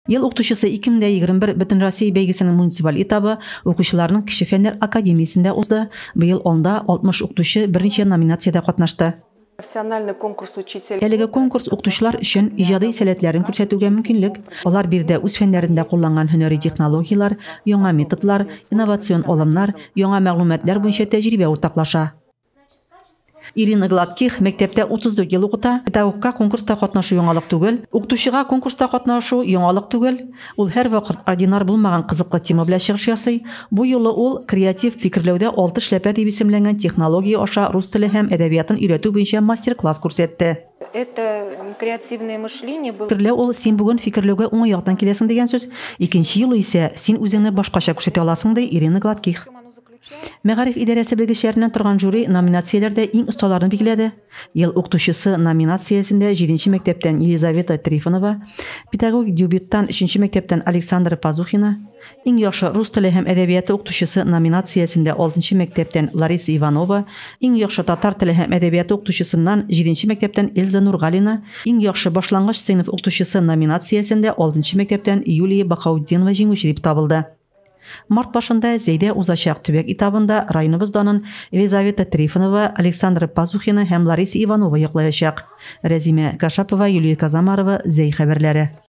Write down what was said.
Ел укытучысы 2021 Бөтенроссия бәйгесенең муниципаль этабы укучыларның Кече фәннәр академиясендә узды. Быел анда 60 укытучы берничә номинациядә катнашты. Профессиональный конкурс учитель. Әлеге конкурс укытучылар өчен иҗади сәләтләрен күрсәтүгә мөмкинлек. Алар биредә үз фәннәрендә кулланган һөнәри технологияләр, яңа методлар, инновацион алымнар, яңа мәгълүматлар буенча тәҗрибә уртаклаша. Ирина Гладких мәктәптә 34 ел укыта. Педагогка конкурста катнашу яңалык түгел. Укытучыга конкурста катнашу яңалык түгел. Ул һәрвакыт ординар булмаган кызыклы тема белән чыгыш ясый. Бу юлы ул Креатив фикерләүдә алты эшләпә дип исемләнгән технология аша рус теле һәм әдәбиятын өйрәтү буенча мастер-класс күрсәтте. Это креативное мышление было. Фикерләү ул син бүген фикерләүгә уңай яктан киләсең дигән сүз. Икенче юлы исә син үзеңне башкача күрсәтә аласың, ди Ирина Гладких. Мәгариф идарәсе белгечләреннән торган жюри номинацияләрдә иң осталарны билгеләде. Ел укытучысы номинациясендә җиденче мәктәптән Елизавета Трифонова, педагогик дебюттан өченче мәктәптән Александра Пазухина, иң яхшы рус теле һәм әдәбияты укытучысы номинациясендә алтынчы мәктәптән Лариса Иванова, иң яхшы татар теле һәм әдәбияты укытучысыннан җиденче мәктәптән Эльза Нургалина, иң яхшы башлангыч сыйныф укытучысы номинациясендә алтынчы мәктәптән Юлия Баһаутдинова җиңүче дип табылды. Март башында Зәйдә узачак төбәк этабында районыбыз данын Елизавета Трифонова, Александра Пазухина һәм Лариса Иванова яклаячак. Рәзимә Кашапова, Юлия Казамарова, Зәй хәбәрләре.